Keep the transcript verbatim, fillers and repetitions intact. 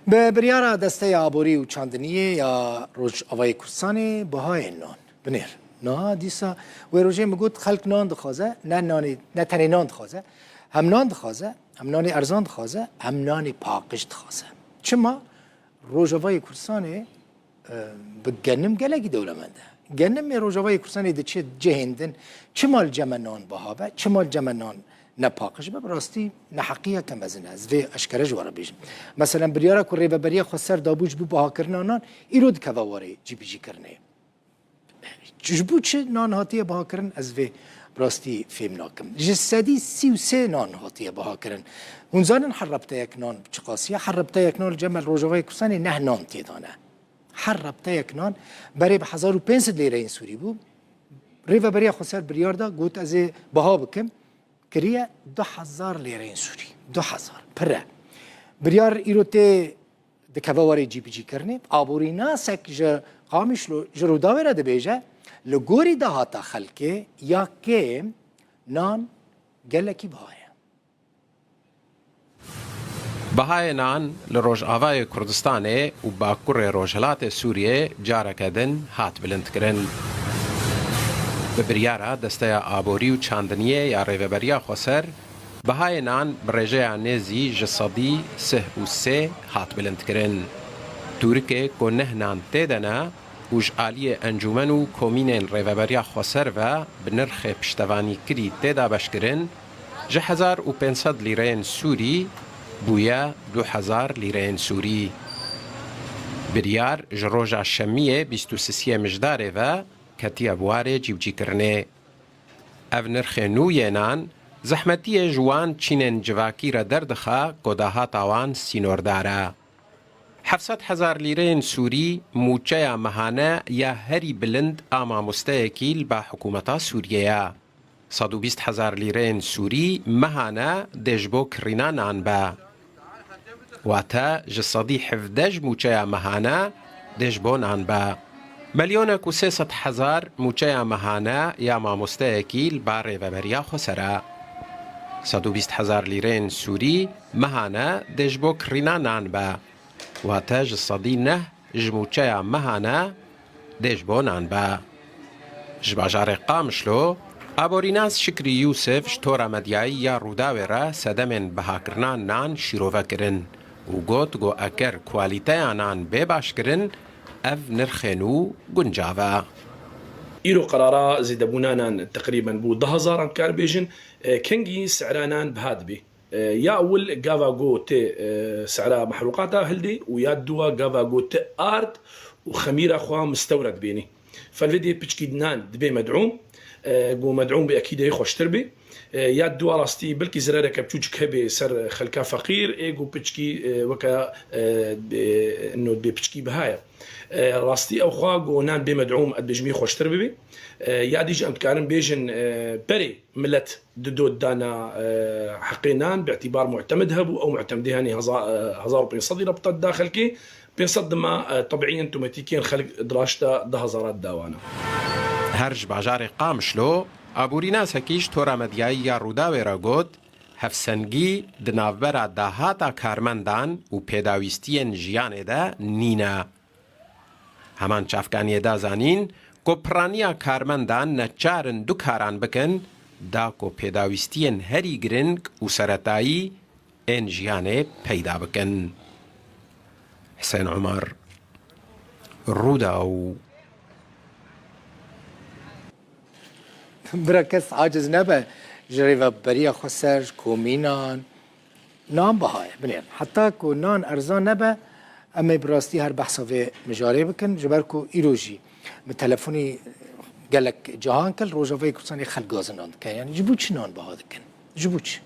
Bi biryara Desteya Aborî û Çandiniyê ya Rojavayê Kurdistanê bihayên nan binêr. Niha dîsa wê rojê min got, xelk nan dixwaze, ne nanê, ne tenê nan dixwaze, hem nan dixwaze, hem nanê erzan dixwaze, hem nanê paqij dixwaze. Çima? Rojavayê Kurdistanê, e, bi genim gelekî dewlemend e. Genim ê Rojavayê Kurdistanê diçe cihên din. Çima li cem me nan biha be? Çima li cem me nan ne paqij be? Bi rastî neheqiyeke mezin e. Ez vê eşkere ji we re bêjim. Meselen, biryara ku Rêveberiya Xweser dabû ji bo bihakirina nan, îro dikeve warê cîbicîkirinê. Ji bo çi nan hatiye bihakirin, ez vê bi rastî fêm nakim. Ji sedî sî û sê nan hatiye bihakirin. Hûn zanin her repteyek nan çiqasî ye? Her repteyek nan li cem me li Rojavayê Kurdistanê neh nan tê de ne. Her repteyek nan berê bi hezar û pênc sed lîreyên Sûrî bû. Rêveberiya Xweser biryar da, got, ez ê biha bikim. Kiriye du hezar lîreyên Sûrî. Du hezar. Pir e. Biryar îro tê dikeve warê cîbicîkirinê. Aborînasek ji Qamişlo, ji Rûdawê re dibêje, li gorî dahata xelkê ya kêm nan gelekî biha ye. Bihayê nan li Rojavayê Kurdistanê û Bakurê Rojhilatê Sûriyê careke din hat bilindkirin. Bi biryara Desteya Aborî û Çandiniyê ya Rêveberiya Xweser, bihayê nan bi rêjeya nêzî ji sedî sih û sê hat bilindkirin. Tûrikê ku neh nan tê de ne û ji aliyê encûmen û komînên Rêveberiya Xweser ve bi nirxê piştevanîkirî tê dabeşkirin, ji hezar û pênc sed lîreyên Sûrî bûye du hezar lîreyên Sûrî. Biryar ji roja şemiyê bîst û sisiyê Mijdarê ve ketiye bi warê cîbicîkirinê. Ev nirxê nû yê nan, zehmetiyê ji wan çînên civakî re derdixe ku dahata wan sînordar e. Heft sed hezar lîreyên Sûrî mûçeya mehane ya herî bilind a mamosteyekî li ba hikûmeta Sûriyê ye. Sed û bîst hezar lîreyên Sûrî mehane dê ji bo kirîna nan be. Wate ji sedî hevdeh ji mûçeya mehane dê ji bo nan be. Melyonek û sê sed hezar mûçeya mehane ya mamosteyekî li ba Rêveberiya Xweser e. Sed û bîst hezar lîreyên Sûrî mehane dê ji bo kirîna nan be. Wate ji sedî neh ji mûçeya mehane dê ji bo nan be. Ji bajarê Qamişlo, aborînas Şikrî Yûsif ji tora medyayî ya Rûdawê re sedemên bihakirina nan şîrove kirin û got ku eger kwalîteya nan bê başkirin, ev nirxê nû guncav e. Îro qerara zêdebûna nan teqrîben bû du hezar em dikar bêjin, e, kengî sera nan biha dibe. E, ya ewil gava ku tê, e, sera mehrûqata hildê û ya dua gava ku ti ard û xemîra xwe mistewret bênî. Felvê dê piçkî nan dibê med'ûm, e, ku med'ûm bi ekîdeyê xweştir bê. E, ya dua rastî belkî zirareke biçûçik hebe ser xelka feqîr, ê ku piçkî, e, weke, e, bê, no dibê piçkî biha ye. E, rastî ew xwe ku nan bê med'ûm, ez dibêjim, ê xweştir bibe. E, ya dî jî em dikarin bêjin, e, berê milet di dod dana, e, heqê nan, bi îtîbar mu'temid hebû, ew mu'temidê henî heza-, e, hezar û pênc sed lîre bi te dida xelkê, pênc sed dima, e, tebîyen otomatîkên xelk di raşta du hezara dida wana. Her ji bajarê Qamişlo, aborînasekî ji tora medyayî ya Rûdawê re got, hevsengî di navbera dahata karmendan û pêdawîstiyên jiyanê de nîne. Heman çavkaniyê da zanîn ku piraniya karmendan neçar in du karan bikin, da ku pêdawîstiyên herî giring û seretayî ên jiyanê peyda bikin. Hisên Umar, Rûdaw. Bira kes aciz nebe ji rêveberiya xweser, ji komînan, nan biha ye. Binêrin. Heta ku nan erzan nebe, em ê bi rastî her behsa vê mijarê bikin. Ji ber ku îro jî bi telefonî gelek cihan kir, Rojavayê Kurdistanê xelk gazinan dike. Yanî ji bo çi nan biha dikin? Ji bo çi?